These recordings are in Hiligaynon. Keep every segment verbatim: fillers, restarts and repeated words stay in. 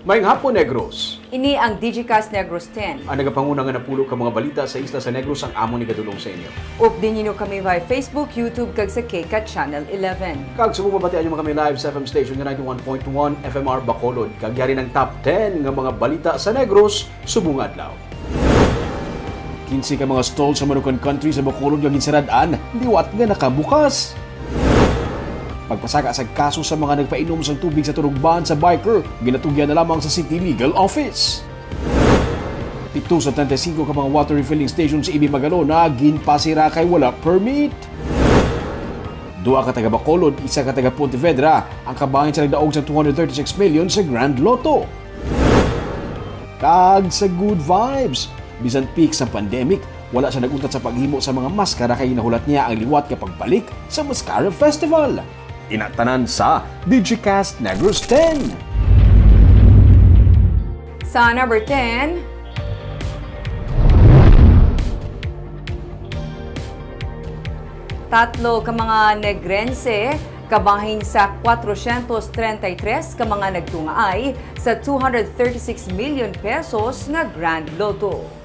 Maayong hapon, Negros. Ini ang Digicast Negros ten. Ang nagapanguna nga napulo ka mga balita sa isla sa Negros ang amon igadulong sa inyo. Updi ninyo kami via Facebook, YouTube, kag sa KCAT Channel eleven. Kag subong mabatian nyo man kami live sa F M station nga ninety-one point one F M R Bacolod. Kag yari ang top ten nga mga balita sa Negros subong adlaw. Kinse ka mga stall sa Manukan Country sa Bacolod nga ginsarad-an liwat nga nakabukas. Pagpasaka sa kaso sa mga nagpainom sang tubig sa turugbahan sa biker, ginatugyan na lamang sa City Legal Office. Pito sa treinta y cinco ka mga water refilling station sa Ibi Magalona ginpasira kay wala permit. Duha ka taga Bacolod, isa ka taga Pontevedra ang kabahin sa nagdaog sa two hundred thirty-six million sa Grand Lotto. Kag sa good vibes, bisan peak sa pandemic, wala siya nag-untat sa paghimo sa mga maskara kay ginahulat niya ang liwat nga pagbalik sa Mascara Festival. Ina tanan sa Digicast Negros ten. Sa number ten, tatlo ka mga Negrense kabahin sa kwatrosyentos treinta y tres ka mga nagtungaay sa two hundred thirty-six million pesos nga Grand Lotto.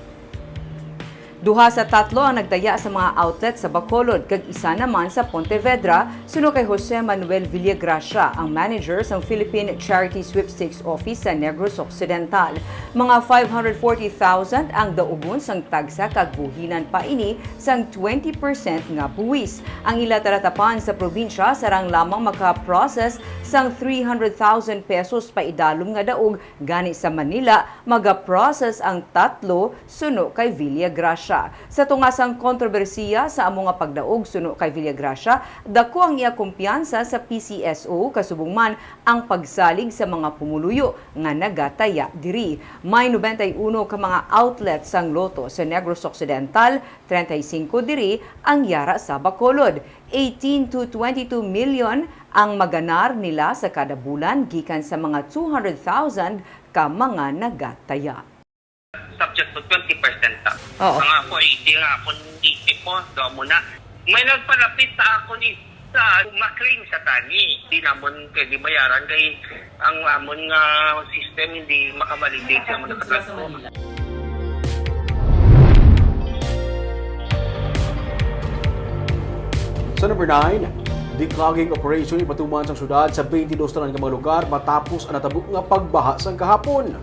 Duha sa tatlo ang nagtaya sa mga outlet sa Bacolod kag isa naman sa Pontevedra, suno kay Jose Manuel Villagracia, ang manager sang Philippine Charity Sweepstakes Office sa Negros Occidental. Mga five hundred forty thousand ang daugon sang tagsa kag buhinan pa ini sang twenty percent nga buwis. Ang ila talatapan sa probinsya sarang lamang maka-process sang three hundred thousand pesos paidalom nga daog. Gani sa Manila, maga-process ang tatlo suno kay Villagracia. Sa tunga sang kontrobersiya sa amo nga pagdaog suno kay Villagracia, dako ang iya kumpiyansa sa P C S O, kasubong man ang pagsalig sa mga pumuluyo nga nagataya diri. May nobenta y uno ka mga outlet sang Lotto sa Negros Occidental, treinta y cinco diri ang yara sa Bacolod. Eighteen to twenty-two million ang maganar nila sa kada bulan gikan sa mga two hundred thousand ka mga nagataya. Subject to twenty percent tax. Oo. Ang ako eighty, ang akon eighty po, do mo na. May nagpalapit sa akon isa, maklaim sa tani. Di namon pwede bayaran kay ang amon nga system hindi makavalidate sa mga. Sa number nine, declogging operation ipatuman sang syudad sa twenty-dos tanan ka mga lugar matapos ang natabo nga pagbaha sang kahapon.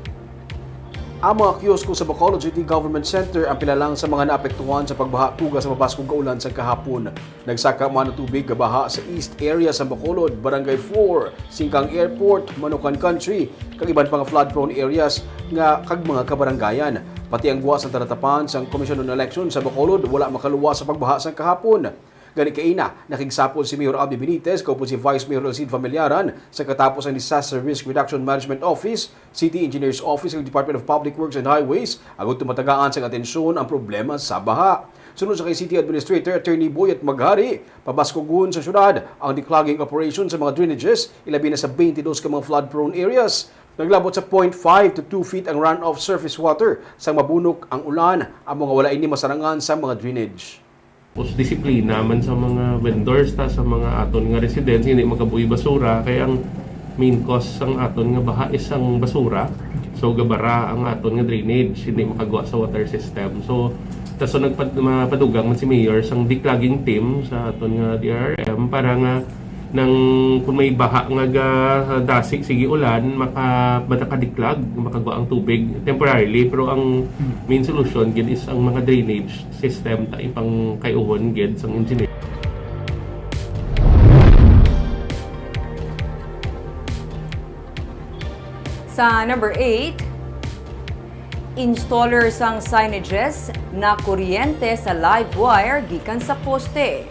Ang mga kiosko sa Bacolod City Government Center ang pila lang sa mga naapektuhan sa pagbaha tuga sa mabaskog nga ulan sang kahapon. Nagsaka man ang tubig nga baha sa East Area sa Bacolod, Barangay four, Singkang Airport, Manukan Country, kag iban pa nga flood-prone areas nga kag mga kabarangayan. Pati ang gwa sang talatapan sang Commission on Election sa Bacolod wala makaluwas sa pagbaha sang kahapon. Gani kaina, nakigsapol si Mayor Albi Benitez kaupod si Vice Mayor Alcid Familiaran sa katapos ang Disaster Risk Reduction Management Office, City Engineers Office, ug Department of Public Works and Highways agud tumatagaan sang atensyon ang problema sa baha. Suno sa kay City Administrator Attorney Boyet Maghari, pabaskugon sa syudad ang declogging operation sa mga drainages, ilabi na sa twenty-dos ka mga flood-prone areas. Naglabot sa point five to two feet ang runoff surface water sang mabunok ang ulan, amo nga wala ini masarangan sang mga drainage. Tapos disiplina man sa mga vendors ta sa mga aton nga residents, hindi magabuhi basura kay ang main cause sang aton nga baha is ang basura. So gabara ang aton nga drainage, hindi makagwa sa water system. So ta so nagpad- mapadugang man si Mayor sang declogging team sa aton nga D R R M para nga nang kung may baha nga ga dasi sige ulan maka makadiklag, makagwa ang tubig temporarily, pero ang main solution gid is ang mga drainage system ta ipang kay-uhon gid sang engineer. Sa number eight, installer sang signages nakuryente sa live wire gikan sa poste.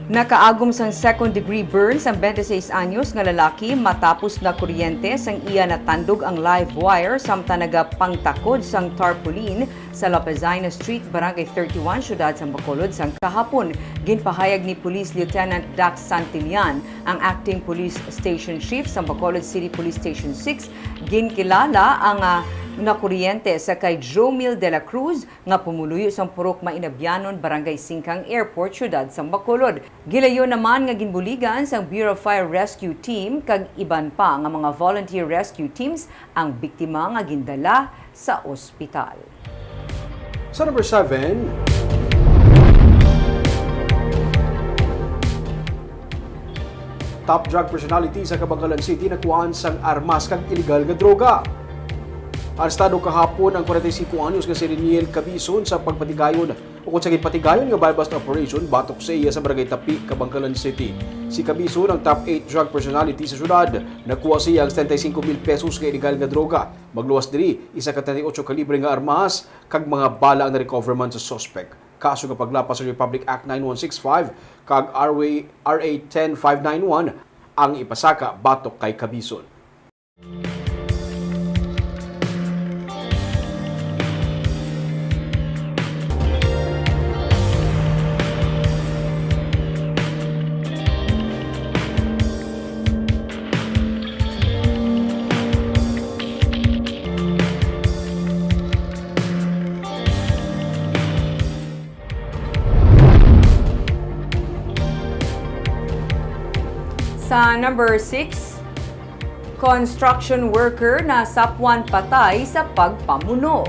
Nakaagom sang second degree burns ang twenty-six anyos nga lalaki matapos nakuryente sang iya natandog ang live wire samtang nagapangtakod sang tarpaulin sa Lapazina Street, Barangay thirty-one, Siyudad sang Bacolod sang kahapon. Ginpahayag ni Police Lieutenant Dax Santillan, ang Acting Police Station Chief sang Bacolod City Police Station six, ginkilala ang, ah, nakuryente sa kay Jomil de la Cruz nga pumuluyo sang Purok Mainabyanon, Barangay Singkang Airport, Siyudad sang Bacolod. Gilayon naman nga ginbuligan sang Bureau of Fire Rescue Team kag iban pa nga mga volunteer rescue teams ang biktima nga gindala sa ospital. Sa number seven, top drug personality sa Kabankalan City nakuhaan sang armas kag iligal nga droga. Arestado kahapon ang forty-five anyos nga si Reniel Cabison sa pagpatigayon ukon sa ginpatigayon nga buy-bust operation batok sa iya sa Barangay Tapi, Kabankalan City. Si Cabison ang top eight drug personality sa syudad. Nakuha siya ang setenta y cinco mil pesos nga iligal nga droga. Magluwas diri, isa ka treinta y ocho kalibre nga armas kag mga bala ang na-recover man sa suspek. Kaso nga paglapas sa Republic Act nine one six five kag R A, R A ten five nine one ang ipasaka batok kay Cabison. Sa number six, construction worker nasapwan patay sa pagpamuno.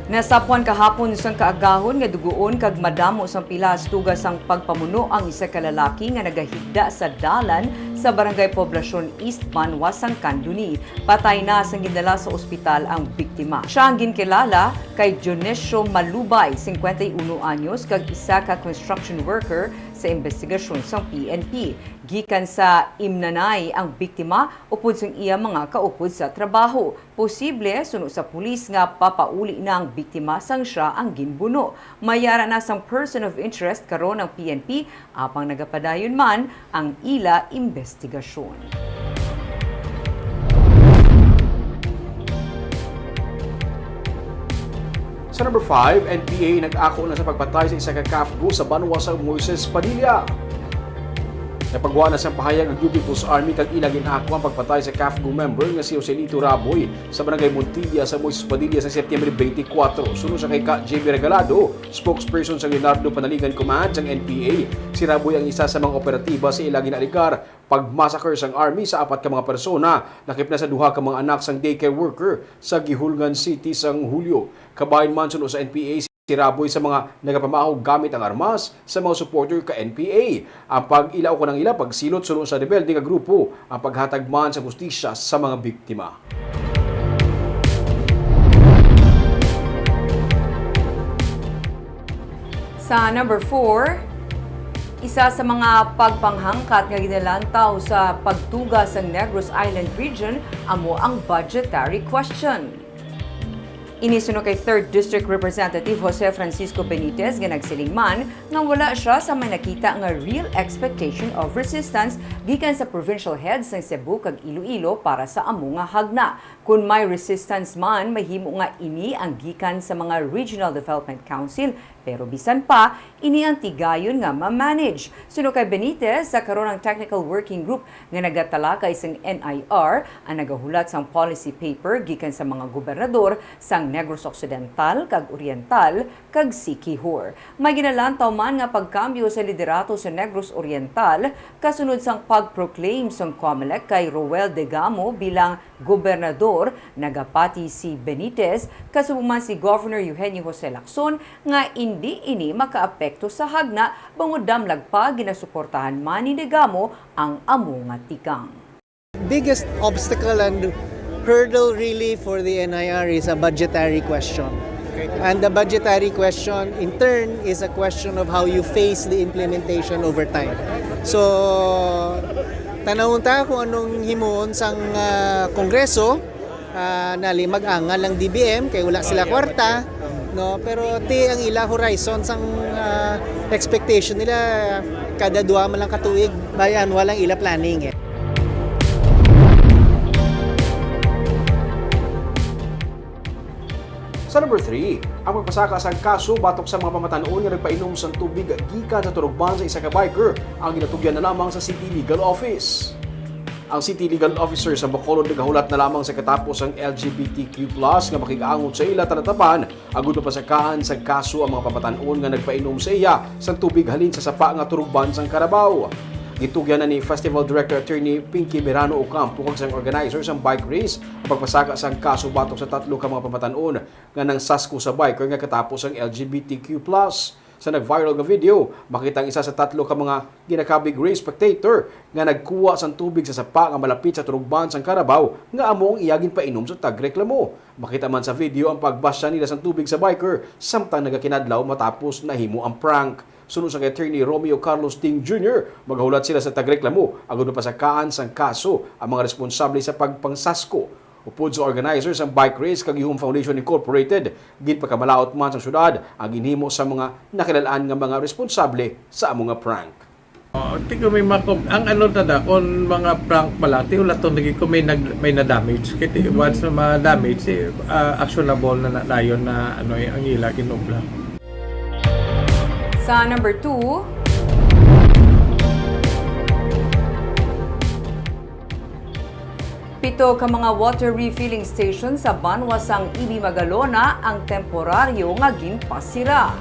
Nasapwan kahapon sang kaagahon nga dugoon kag madamo sang pilas tuga sang pagpamuno ang isa ka lalaki nga nagahigda sa dalan sa Barangay Poblacion East, Banwa sang Candoni. Patay na sang gindala sa ospital ang biktima. Siya ang ginkilala kay Dionisio Malubay, cincuenta y uno anyos, kag isa ka construction worker sa imbestigasyon sang P N P. Gikan sa Imnanay ang biktima upod sang iya mga kaupod sa trabaho. Posible, suno sa pulis, nga papauli na ang biktima sang siya ang ginbuno. May ara na sang person of interest karon ang P N P, apang nagapadayon man ang ila imbestigasyon. Sa number five, N P A nag-ako na sa pagpatay sa isa ka CAFGU sa banwa sa Moises Padilla. Nagpagwa na sang pahayag ang U P People's Army kag ila gin-ako ang pagpatay sa CAFGU member nga si Joselito Raboy sa Barangay Montilla sa Moises Padilla sa Setyembre twenty-four. Suno sa kay Ka J B Regalado, spokesperson sa Leonardo Panaligan Command sang N P A, si Raboy ang isa sa mga operatiba sa ila ginaaligar pag-massacre sang army sa apat ka mga persona, lakip na sa duha ka mga anak sang daycare worker sa Guihulngan City sang Hulyo. Kabahin man suno sa N P A si Raboy sa mga nagapamahaw gamit ang armas sa mga supporter ka N P A. Ang pag-ila ukon ang ila pagsilot suno sa rebelde nga grupo ang paghatag man sa hustisya sa mga biktima. Sa number four, isa sa mga pagpanghangkat nga ginalantaw sa pagtuga sa Negros Island Region amo ang budgetary question. Ini suno kay Third District Representative Jose Francisco Benitez nga nagsiling man nga wala sia sa may nakita nga real expectation of resistance gikan sa provincial heads sang Cebu kag Iloilo para sa amo nga hagna. Kon may resistance man, mahimo nga ini ang gikan sa mga Regional Development Council, pero bisan pa, ini ang tigayon nga ma-manage. Suno kay Benitez, sa karon ang technical working group nga nagatalakay sang N I R ang nagahulat sang policy paper gikan sa mga gobernador sang Negros Occidental kag Oriental kag Siquijor. May ginalantaw man nga pagkambyo sa liderato sa Negros Oriental kasunod sang pag-proclaim sang Comelec kay Roel Degamo bilang gobernador. Nagapati si Benitez, kasubo man si Governor Eugenio Jose Lacson, nga indi ini makaapekto sa hagna, bangod damlag pa ginasuportahan man ni Degamo ang amo nga tikang. Biggest obstacle and hurdle really for the N I R is a budgetary question. And the budgetary question, in turn, is a question of how you phase the implementation over time. So, tanawon ta kung anong himuon sang, ah, Kongreso, ah, nali mag-angal ang D B M kay wala sila kwarta, no? Pero ti ang ila horizon sang, ah, expectation nila, kada duha man lang ka tuig, biannual ang ila planning, eh. Sa number three, ang pagpasaka sang kaso batok sa mga pamatan-on nga nagpainom sang tubig gikan sa turugban sa isa ka biker ang ginatugyan na lamang sa City Legal Office. Ang City Legal Officer sa Bacolod nagahulat na lamang sa katapos ang L G B T Q plus nga makig-angot sa ila talatapan agud mapasakaan sa kaso ang mga pamatan-on nga nagpainom sa iya sang tubig halin sa sapa nga turugban sang Carabao. Gitugyan na ni Festival Director Attorney Pinky Merano Ocampo kag sang organizer sang bike race ang pagpasaka sang kaso batok sa tatlo ka mga pamatan-on nga nangsasko sa biker nga katapos ang L G B T Q plus. Sa nag-viral nga video, makita ang isa sa tatlo ka mga ginakabig race spectator nga nagkuha sang tubig sa sapa nga malapit sa turugban sang Carabao nga amo ang iya ginpainom sa tagreklamo. Makita man sa video ang pagbasya nila sang tubig sa biker samtang nagakinadlaw matapos nahimo ang prank. Suno sang Attorney Romeo Carlos Ting Junior, magahulat sila sa tagreklamo agud mapasakaan sang kaso ang mga responsable sa pagpangsasko. Upod sa organizers sang bike race kag Yuhom Foundation Incorporated, ginpakamalaut man sang syudad ang ginhimo sa mga nakilal-an nga mga responsable sa amo nga prank. Oh, tingko may makom-, ang ano tada, kung mga prank pa lang, ti wala to naging kung may nag-, may na-damage. Kaya ti, once na ma-damage, eh, ah, actionable na, na, dayon na, ano, eh, ang ila ginobra. Sa number two, pito ka mga water refilling station sa banwa sang Ibi Magalona ang temporaryo nga ginpasira.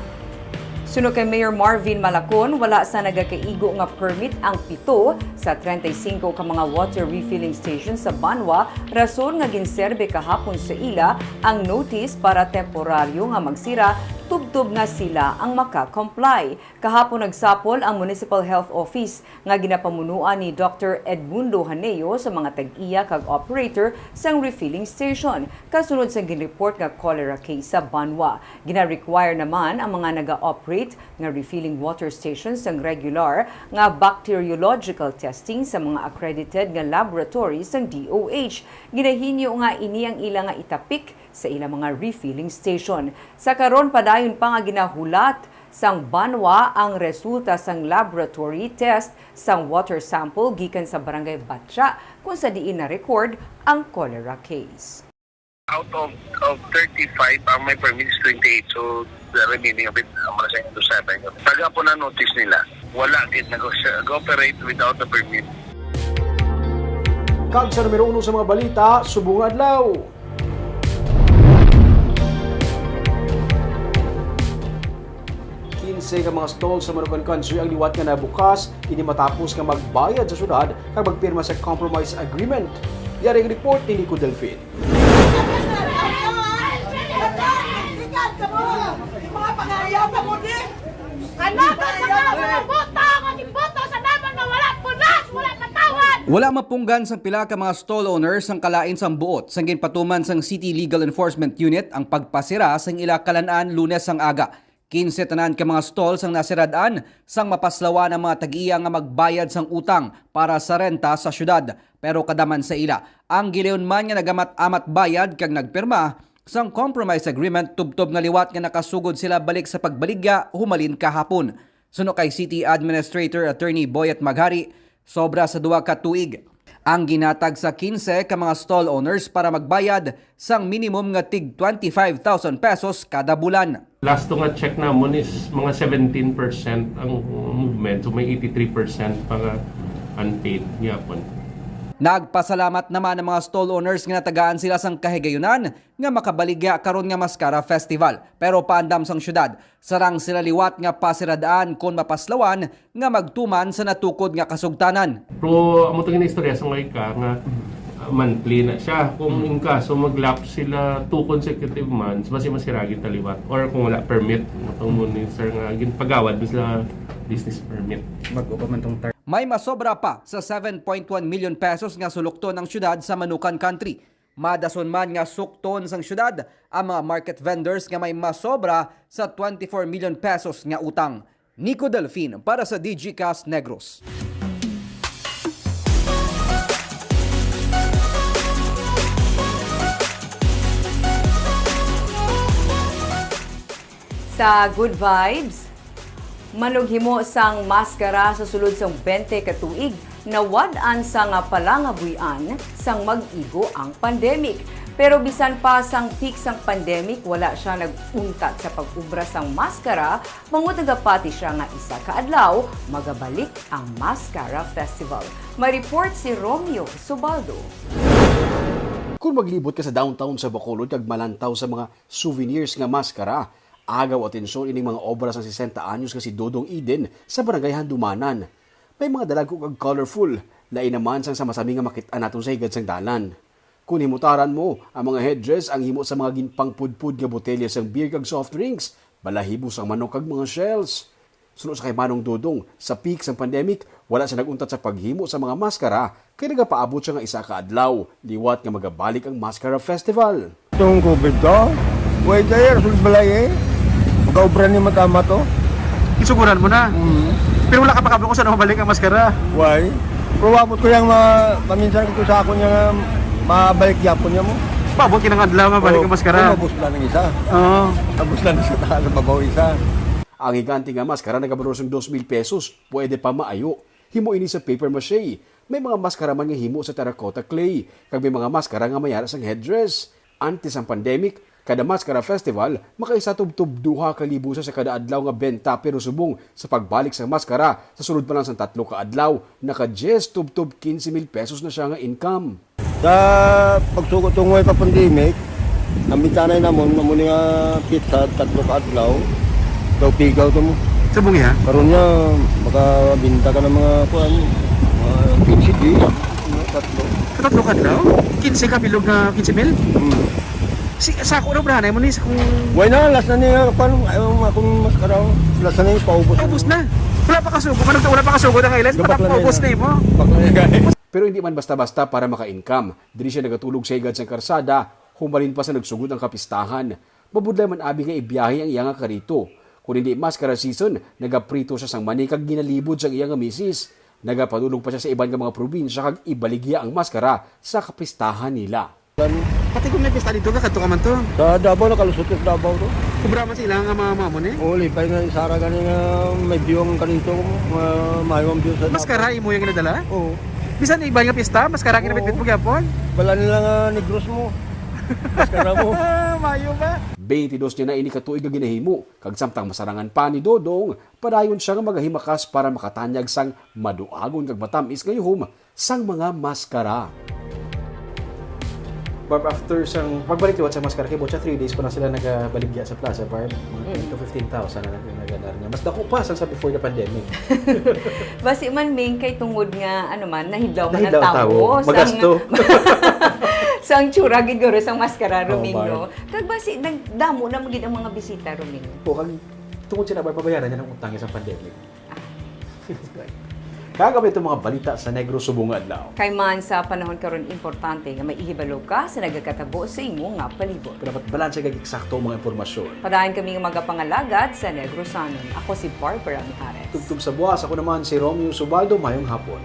Suno kay Mayor Marvin Malacon, wala sa nagakaigo nga permit ang pito sa treinta y cinco ka mga water refilling station sa banwa, rason nga ginserbe kahapon sa ila ang notice para temporaryo nga magsira tubtob nga sila ang maka-comply. Kahapon nagsapol ang Municipal Health Office nga ginapamunuan ni Doctor Edmundo Haneo sa mga tag-iya kag operator sang refilling station, kasunod sang ginreport nga cholera case sa banwa. Gina-require naman ang mga naga-operate nga refilling water station sang regular nga bacteriological testing sa mga accredited nga laboratory sang D O H. Ginahinyo nga ini ang ila nga itapik sa ila mga refilling station. Sa karon, padayon pa nga ginahulat sang banwa ang resulta sang laboratory test sang water sample gikan sa Barangay Batya, kung sa diin na-record ang cholera case. Out of, of thirty-five, ang may permit is twenty-eight. So, the remaining of it, um, sa seven. Taga po na notice nila. Wala gid nag-, nag-operate without the permit. Kag sa numero uno sa mga balita, subong nga adlaw. Kinse ka mga stall sa Manukan Country ang liwat nga nabukas, ini matapos nga magbayad sa syudad kag magpirma sa compromise agreement. Yari ang report ni Nico Delfin. Ano ba sa mga boto? Ang iboto sa naman nga wala punas, wala patawad! Wala mapunggan sang pila ka mga stall owners ang kalain sang buot sang ginpatuman sang City Legal Enforcement Unit ang pagpasira sang ila kalan-an Lunes sang aga. Kinse tanan ka mga stall sang nasirad-an sang mapaslawan ang mga tag-iya nga magbayad sang utang para sa renta sa syudad. Pero kada man sa ila, ang gilayon man nga nagamat-amat bayad kag nagpirma sang compromise agreement tubtob nga liwat nga nakasugod sila balik sa pagbaligya humalin kahapon. Suno kay City Administrator Attorney Boyet Maghari, sobra sa duha ka tuig ang ginatag sa kinse ka mga stall owners para magbayad sang minimum nga tig twenty-five thousand pesos kada bulan. Last to nga check namon is mga seventeen percent ang movement, so may eighty-three percent pa nga unpaid gyapon. Nagpasalamat naman ang mga stall owners nga natagaan sila sang kahigayunan nga makabaligya karon nga Mascara Festival. Pero paandam sang syudad, sarang sila liwat nga pasiradaan kon mapaslawan nga magtuman sa natukod nga kasugtanan. Pero amo to ginaistorya sa mga ka nga, ah, monthly na siya. Kung Mm. in kaso mag-lapse sila two consecutive months, basi masiragi ta liwat. Or kung wala permit, atong minister nga ginpagawad mo sila business permit. Mag-upa man tong tar- May masobra pa sa seven point one million pesos nga sulukton ang syudad sa Manukan Country. Madason man nga sukton sang syudad ang mga market vendors nga may masobra sa twenty-four million pesos nga utang. Nico Delfin para sa Digicast Negros. Sa Good Vibes, manughimo sang maskara sa sulod sang twenty ka tuig, nawad-an sang palangabuy-an sang mag-igo ang pandemic. Pero bisan pa sang peak sang pandemic, wala siya nag-untat sa pag-obra sang maskara, bangod nagapati siya nga isa ka adlaw magabalik ang Maskara Festival. May report si Romeo Subaldo. Kung maglibot ka sa downtown sa Bacolod kag malantaw sa mga souvenirs nga maskara, agaw atensyon ining mga obra sang sesenta anyos nga si Dodong Eden sa Barangay Handumanan. May mga dalagko kag colorful, lain naman sang sa masami nga makit-an naton sa higad sang dalan. Kon himutaran mo, ang mga headdress ang himo sa mga ginpangpudpod nga botelya sang beer kag soft drinks, balahibo sang manok kag mga shells. Suno sa kay Manong Dodong, sa peak sang pandemic, wala siya nag-untat sa paghimo sa mga maskara kay nagapaabot siya nga isa ka adlaw liwat nga magabalik ang Maskara Festival. Itong covid to, way tayo, rasul balay eh. Magkaobra ni matama to. Isuguran mo na. Mm. Pero wala ka pa kabalo kung saan mabalik ang maskara. Why? Pero wabot ko yung ma paminsan ko sa ako niya nga mabalik gyapon niya mo. Pabot kinang adlaw nga balik ang maskara. Ubos lang isa. Oo. Ubos lang isa ta sa babaw isa. Ang higante nga maskara nagabalor sang dos mil pesos. Pwede pa maayo. Himo ini sa paper mache. May mga maskara man nga himo sa terracotta clay, kag may mga maskara nga may ara sang headdress. Antes ang pandemic, kada Maskara Festival, makaisa tubtob duha ka libo sa kada adlaw nga benta, pero subong sa pagbalik sang maskara sa sulod pa lang sang tatlo ka adlaw, naka diyes tubtob quince mil pesos na siya nga income. Sa pagsugo tungoy pa pandemic, ang bintanay namon amo ni nga pizza tatlo ka adlaw, daw pigaw to mo. Subong iya? Karon niya makabinta ka ng mga kuan, mga quince di, tatlo. Sa tatlo ka adlaw? Quince ka bilog nga quince mil? Hmm. Si sa ako ra brahanay mo ni sa kung Why na, last na niya kuan, ayaw akong maskaraw. Last na niya paubos. Paubos na. Wala pa kasugo, wala pa kasugo ang island, paubos na mo. Bakla na. Pero hindi man basta-basta para maka-income. Diri siya nagatulog sa higad sang karsada, humalin pa sa nagsugod ang kapistahan. Mabudlay man abi nga ibiyahe ang iya nga karito. Kon hindi maskara season, nagaprito siya sang mani kag ginalibod sang iya nga misis. Nagapadulong pa siya sa iban nga mga probinsya kag ibaligya ang maskara sa kapistahan nila. Pati kung may pista dito ka, kadto ka man to. Sa Davao, nakalusot ko sa Davao to. Kubra man sila nga mga mamo ni? Oo, lipay nga isara gani nga may view ang kanito, nga maayo ang view sa Mas karay mo yung ginadala? Oo. Bisan iba nga pista, mas karay kinabitbit mo gyapon? Bala nila nga negros mo. Mas kara mo. Mayo ba? Twenty-dos niya na ini ka tuig nga ginahimo, kag samtang masarangan pa ni Dodong, padayon siya nga magahimakas para makatanyag sang maduagon kag matamis nga yuhom sang mga maskara. Barb, after sang pagbalik liwat sa maskara, kay Bocha, three days pa na sila nagabaligya sa plaza, Barb. Mga ten to fifteen thousand na nag- naganar nga. Mas dako pa sang sa before the pandemic. Basi man, Ming, kay tungod nga, ano man, nahidlaw man ang Nahidlaw ang tawo. tawo. Magasto. Sang, sang tsura gid guro sang maskara, Oo, Roming, Barb. no? Kag basi, nagdamo na man gid ang mga bisita, Roming. O, kag tungod sila, Barb, mabayaran niya ang utang sa pandemic. Kag kami itong mga balita sa Negros subong nga adlaw. Kay man sa panahon karon, importante nga may ihibalo ka sa nagakatabo sa imo nga palibot. Kung dapat balanse kag eksakto ang mga impormasyon. Padayon kami nga magapangalagad sa Negrosanon. Ako si Barbara Mijares. Tubtob sa buwas, ako naman si Romeo Subaldo. Mayong hapon.